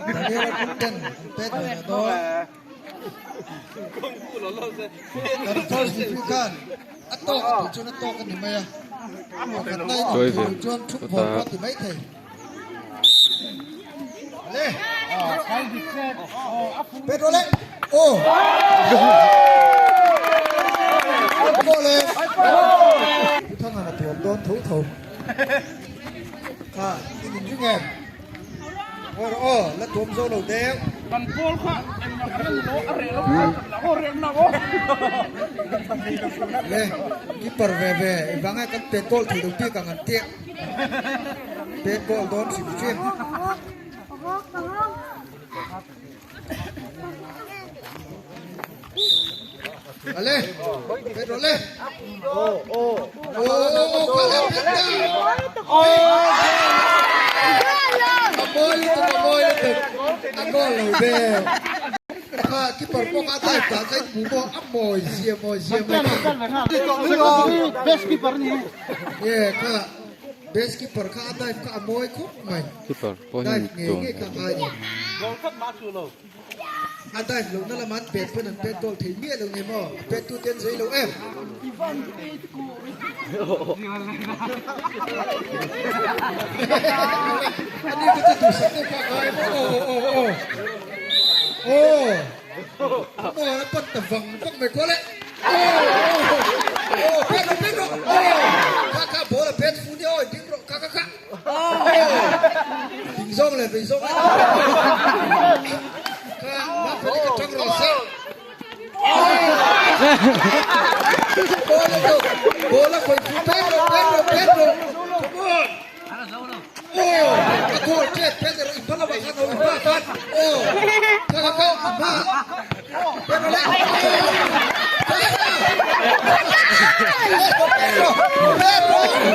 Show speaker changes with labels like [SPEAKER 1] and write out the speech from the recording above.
[SPEAKER 1] Daniel a group ten an pet ve leh dawn. Kan first referee khan a tawk a tih chuan a tawk a ni mai a. Pakhatna in awm thei lo chuan thup vawn pawh a ti mai thei. Le. Pet rawh le. Aw. Aw le. Pu Thangana tuam dawn tho tho. Kha in in ring em? Aw rawh aw, la tuam zo lo deuh.
[SPEAKER 2] Kan pawl kha engmah a ni lo, a reh lo kha kan la aw reh na aw.
[SPEAKER 1] Le, keeper ve ve, engvang nge kan pet goal thei lo bik ang an tia. Pet goal dawn hrim hrim. Ale, pet rawh le. Aw, aw, aw, kha le pet ta. A mawi lutuk, a mawi lutuk. A goal lo ve. Kha keeper pawh kha a dive dah kha in hmu maw? A mawi zia, mawi zia mai kha.
[SPEAKER 2] Best keeper ni.
[SPEAKER 1] Yeah, kha best keeper kha a dive kha a mawi khawp mai.
[SPEAKER 3] Keeper pawh hian
[SPEAKER 1] Dive ngei
[SPEAKER 3] dawn
[SPEAKER 1] ngei kha a ngai ni.
[SPEAKER 2] Goal khat mah chu lo.
[SPEAKER 1] A dive lohna lamah an pet pawn an pet goal thei miah lo ni maw? A pet tute an zei lo em? Ani te chu duhsak deuh kha a ngai maw? Aw aw aw aw aw maw a pan ta vang vang mai kual e. Aw aw pet rawh pet rawh aw kha kha ball a pet fu nia aw ding rawh kha kha kha. Ding zawng leh vei zawng kha Mafeli ka tang rawh se. Ball a zo ball a khawih fu Pedro Pedro Pedro come on. Oh a goal ṭep Pedro i hma lamah khan aw i hma khan oh kha kha kha i hma Pedro leh Pedro Pedro Pedro.